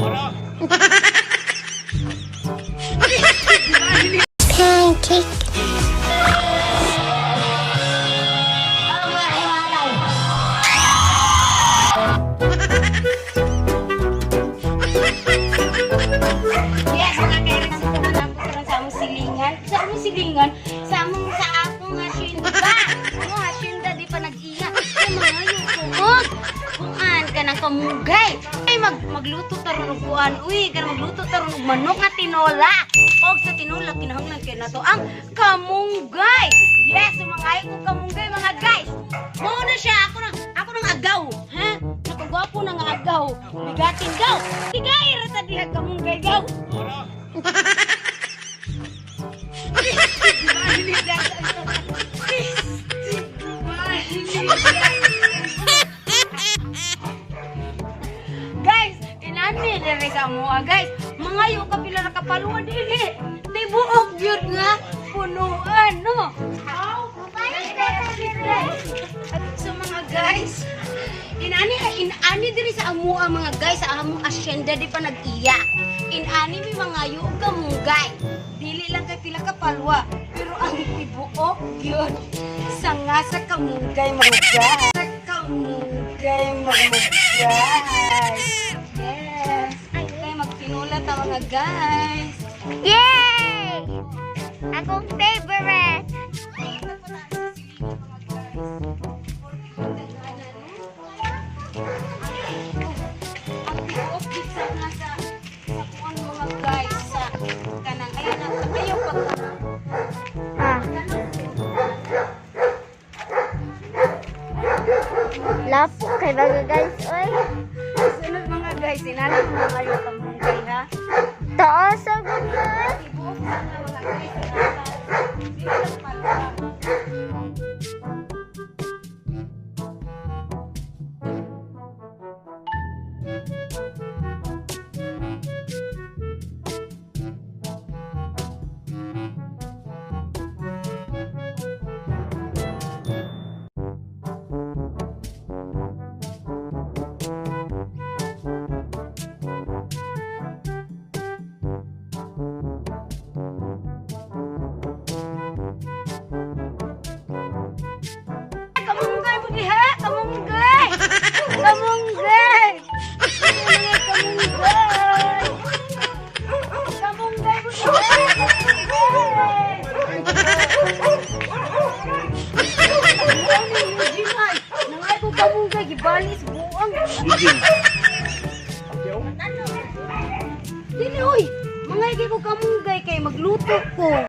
Pancake. Yes, mga parents, ito na lang ko sa among silingan. Sa among silingan, sa among sa akong hasyenda. Among hasyenda di pa nag-iya. Ay, mga yung kumot. Kuan ka ng kamugay. Ay, magluto taron og kuan. Uy, ka magluto taron og manok nga tinola. Og sa tinola, kinahanglan kay nato ang kamunggay. Yes, mga ko kamunggay, mga guys. Mao na siya, ako nang agaw, ha? Nakagwapo na nga agaw. Bigatin gaw. Tigay ra ta diha kamunggay gaw. Guys, inani diri sa amoa, guys. Mga yu ka pila ra kapaluan dili. Tibuok gyud nga punuan, no? So mga guys, inani inani diri sa amoa, mga guys, sa among asyenda di pa nag-iya. Inani mi mga yu kamunggay. Dili lang kay pila ka palwa, pero ang tibuok gyud sa nga sa kamunggay, mga guys. Sa kamunggay, mga guys. Yes. Ay, tayo magtinula ta, mga guys. Yay! Akong favorite. Ang tibuok gid sa nga sa kuan, mga guys, sa kanang ayo na ayo pag Ah. Lapo kay mga guys, oy. Sunod, mga guys, inana mga kayo kamunggay, ha. Taas sa gud. Tibuok sa nga, mga guys, sa nasa dili lang palwa. Kamunggay mo diha, kamunggay. Kamunggay. Kamunggay, kamunggay. Kamunggay mo diha. Kamunggay. Buang ni Eugene ay. Nangay ko kamunggay gibalis buang. Dili oy. Mangay kay ko kamunggay kay magluto ko.